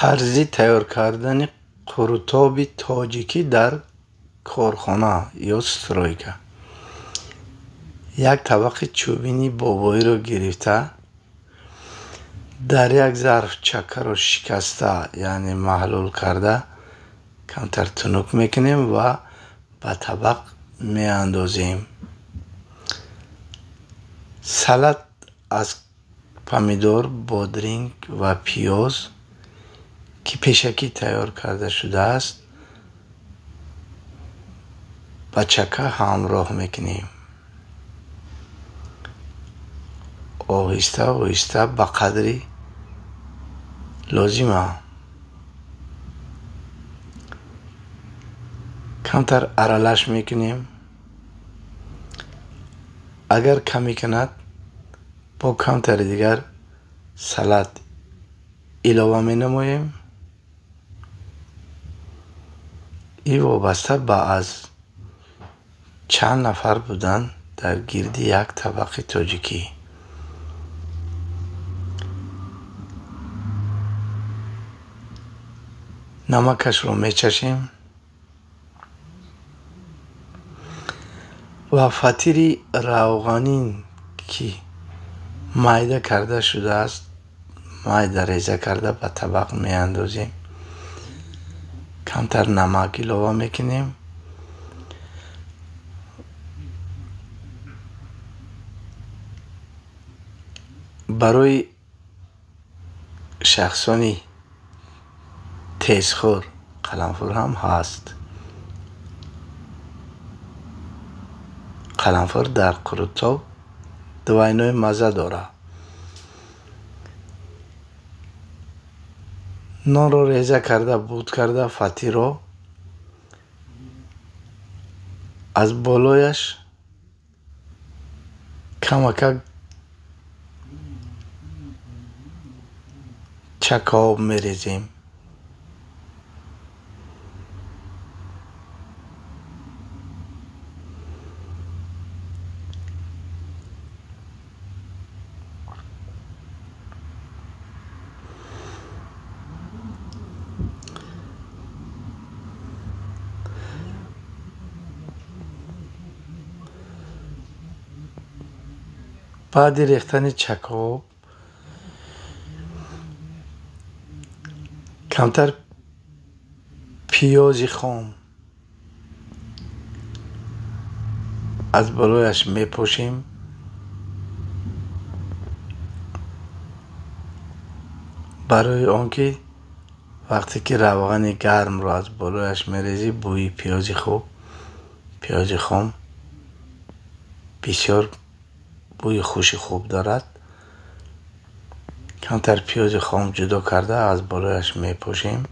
Тарзи тайёр кардани қурутоби тоҷикӣ дар корхона ё стройка. Як табақи чӯбини бобоиро гирифта, дар як зарф чаккаро шикаста, яъне маҳлул карда, камтар тунук мекунем ва ба табақ меандозем. Салат аз помидор, бодринг ва пиёз, ки пешакӣ тайёр карда шудааст, ба чакка ҳамроҳ мекунем. Оҳиста оҳиста ба қадри лозима. Камтар аралаш мекунем. Агар камӣ кунад, бо камтари дигар салат илова менамоем. Ин вобаста ба аз чанд нафар будан дар гирди як табақи тоҷикӣ. Намакашро мечашем ва фатири равғанин, ки майда карда шудааст, майда реза карда ба табақ меандозем. Камтар намак илова мекунем. Барои шахсони тезхӯр қаламфур ҳам ҳаст. Қаламфур дар қурутоб двойной маза дорад. Нонро реза карда, буд карда, фатирро аз болояш камакак чакаоб мерезем. Баъди рехтани чакаоб камтар пиёзи хом аз болояш мепошем. Барои он ки вақте ки равғани гармро аз болояш мерезӣ, бӯи пиёзи хуб, пиёзи хом бисёр бӯи хуши хуб дорад. Камтар пиёзи хом ҷудо карда аз болояш мепошем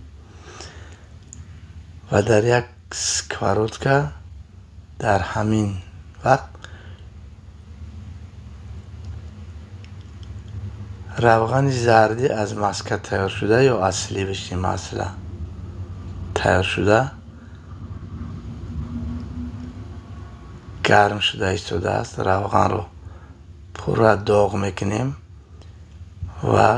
ва дар як сковородка дар ҳамин вақт равғани зардӣ аз маска тайёр шуда ё аз сливочный масло тайёр шуда гарм шуда истодааст. Равғанро пурра доғ мекунем ва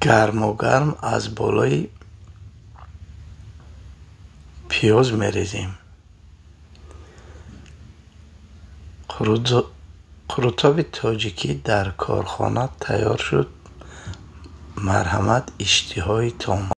гарму гарм аз болои пиёз мерезем. Қурутоби тоҷикӣ дар корхона тайёр шуд. Марҳамат, иштиҳои том.